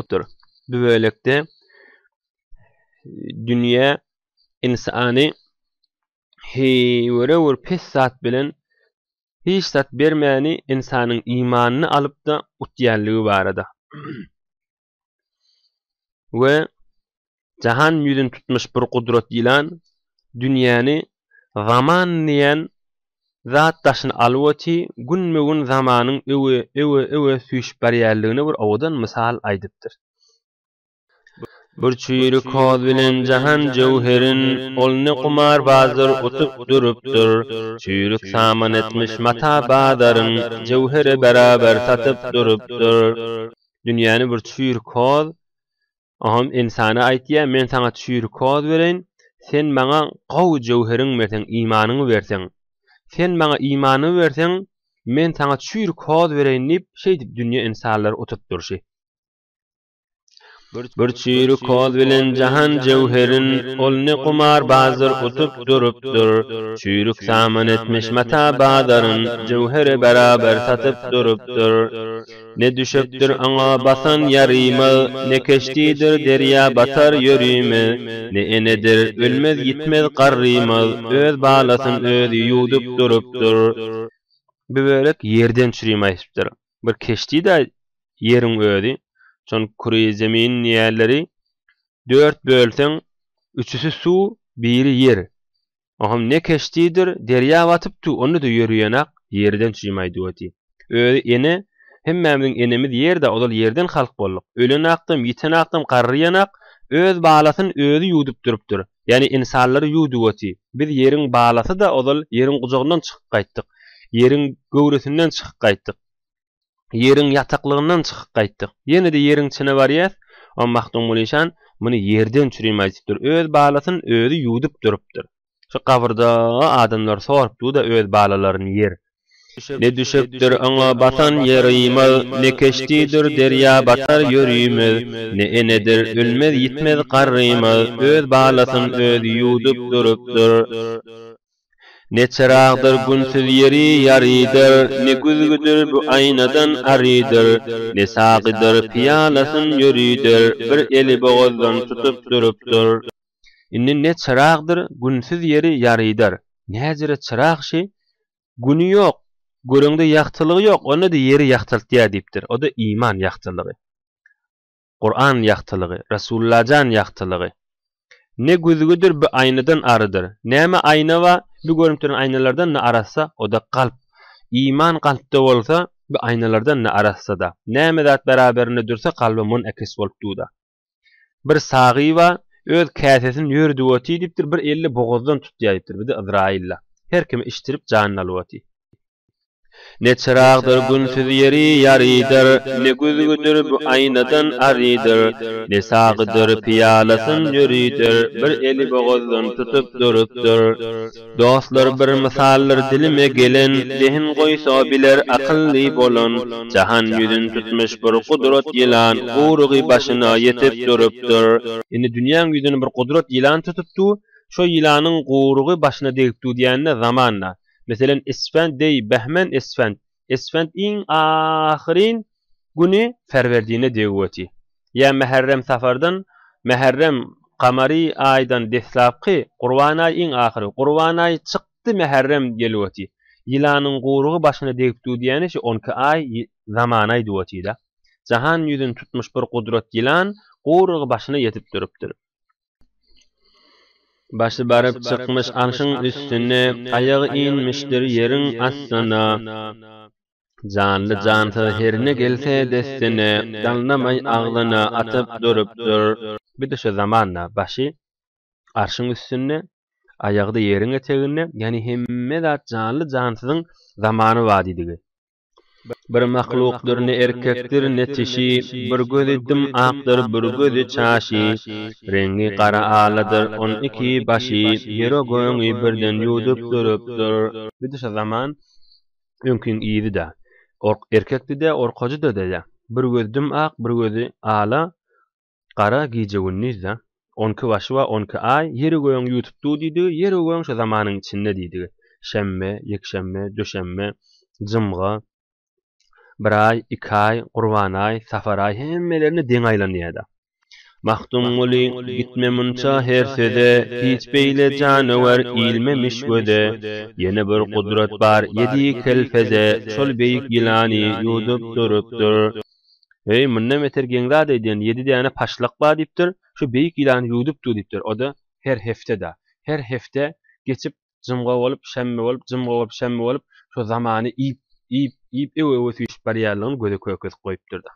Otur. Bu bölekde dünýä ynsany heýwere bir pes zat bilen hiç zat bermäni ynsanyň imanyny alyp-da utýanlygy barada. We jahan ýüzüni tutmuş bir gudrat ýylan dünýäni zaman diýen zat daşyny alyp oty, günbe-gün zamanyň öwe, öwe, öwe süýşüp barýanlygyna bir owadan mysal aýdypdyr. Bir çüýrük hoz bilen jahan jöwherin, Ol ne kumarbazdyr utup durupdyr. Çüýrük saman etmiş mata bazaryn, Jöwhere beraber satyp durupdyr. Dünýäni bir çüýrük hoz, Oňam ynsana aýtýar, Men saňa çüýrük hoz bereýin, sen maňa gowy jöwheriňi berseň, imanyňy berseň. Sen maňa imanyňy berseň, men saňa çüýrük hoz bereýin diýip, şeýdip dünýe ynsanlary utup durşy. Bir çüýrük hoz bilen jahan jöwherin, Ol ne kumarbazdyr utup durupdyr. Çüýrük saman etmiş mata bazaryn, Jöwhere beraber satyp durupdyr. Ne düşekdir oňa basan ýarymyz, Ne keşdidir derýa batar ýörimiz, Ne enedir ölmez-ýitmez garrymyz, Öz balasyn özi ýuwdup durupdyr. Bir bölek ýerden çürim aýsypdyr. Bir keşdi-de ýeriň özi, şon küreýi zemin diýýärleri, dört bölseň, üçüsi suw, biri ýer. Oňam ne keşdidir, derýa batyp tu, onda-da ýörüýenak, ýerden çürim aýdyp oty. Özi ene, hemmämiziň enemiz ýer-dä, ozal ýerden halk bolduk. Ölen akdam, ýiten akdam, garryýanak, öz balasyn özi ýuwdup durupdyr. Ýagny ynsanlary ýuwdup oty. Biz ýeriň balasy-da ozal ýeriň gujagyndan çykyp gaýtdyk. Ýeriň göwresinden çykyp gaýtdyk. Ýeriň ýataklygyndan çykyp gaýtdyk. Ýene-de ýeriň içine barýas. Oňa Magtymguly işan muny ýerden çürim aýdypdyr. Öz balasyn özi ýuwdup durupdyr. Şu gabyrda adamlar sorup dur-da öz balalaryny ýer. Ne düşekdir oňa basan ýerimiz, Ne keşdidir derýa batar ýörimiz, Ne enedir ölmez-ýitmez garrymyz, Öz balasyn özi ýuwdup durupdyr. Ne çyragdyr günsüz ýeri ýarydyr, Ne güzgüdir bu aýnadan arydyr, Ne sagydyr pyýalasyn ýöridir, Bir eli bogazdan tutup durupdyr. Indi ne çyragdyr günsüz ýeri ýarydar, Näjere çyrag şi, Güni ýok, göreňde ýagtylygy ýok, onda-da ýeri ýagtyltýar diýipdir. O-da iman ýagtylygy. Kuran ýagtylygy, Resullajan ýagtylygy. Ne güzgüdir bu aýnadan arydyr. Näme aýna bar, bu görünip duran aýnalardan-da arassa, o-da kalp. Iman kalpda bolsa, bu aýnalardan-da arassa-da. Näme zat beraberinde dursa kalba munakis bolup dur-da. Bir sagyba öz käsesini ýördüp oty diýipdir, bir elli bogazdan tutýar diýipdir, bir-de Yzraýylla. Her kimi içdirip janyny alyp oty. Ne çyragdyr günsüz ýeri ýarydyr, ne güzgüdir bu aýnadan arydyr, ne sagydyr pyýalasyn ýöridir, bir eli bogazdan tutup durupdyr. Dostlar bir mysaldyr dilime gelen, Zehin goýsa biler akylly bolan, Jahan ýüzün tutmuş bir gudrat ýylan, Gurugy başyna ýetip durupdyr. Indi dünýäň ýüzüni bir gudrat ýylan tutup dur, şo ýylanyň gurugy başyna degip dur diýende zamanda. Meselen Isfend deý Behmen Isfend, Isfend iň ahyryn güni Ferwerdine degip oty. Ýa Mäherrem Safardan, Mäherrem Kamary aýdan deslapky Gurban aýy iň ahyry Gurban aýy çykdy Mäherrem gelip oty. Ýylanyň gurugy başyna degip dur diýýäni şu onki aý zaman aýdyp otyda. Jahan ýüzüni tutmuş bir gudrat ýylan gurugy başyna ýetip durupdyr. Başy baryp çykmyş arşyň üstüne, aýagy inmişdir ýeriň astyna. Janly-jansyz herine gelse dessine, Dalnamaý agzyna atyp durupdyr. Bir-de şo zamanda başy arşyň üstünde, aýagy-da ýeriň eteginde, ýagny hemme zat janly-jansyzyň zamany bar diýdigi. Bir mahlukdyr ne erkekdir ne tişi, Bir gözi dim akdyr bir gözi çaşy, Reňgi gara aladyr on iki başy, Ýere göňi birden ýuwdup durupdyr. Bir-de şo zaman öňkiň yzy-da. Erkekdi-de, orkajydy-da. Bir gözi dim ak, bir gözi ala, gara gije-gündiz-de. On iki başy bar, on iki aý, ýeri-gögüň ýuwtup dur diýdigi, ýeri-gögüň şo zamanyň içinde diýdigi. Şenbe, ýekşenbe, duşenbe, jymga. Bir aý, iki aý, Gurban aý, Safar aý hemmelerine deň aýlanýar-da. Magtymguly, gitme munça her söze, Hiç beýle janawer ilmemiş göze. Ýene bir gudrat bar ýedi kelfeze, Şol beýik ýylany ýuwdup durupdyr. Heý, mundan beter geň zat edýän ýedi däne paşlak bar diýipdir, şu beýik ýylany ýuwdup dur diýipdir. O-da her hepde-de. Her hepde geçip jymga bolup, şenbe bolup, jymga bolup, şenbe bolup, şo zamany iýip, iýip, iýip, öwe-öwe süýşüp barýanlygyny göze kökezip goýupdyr-da.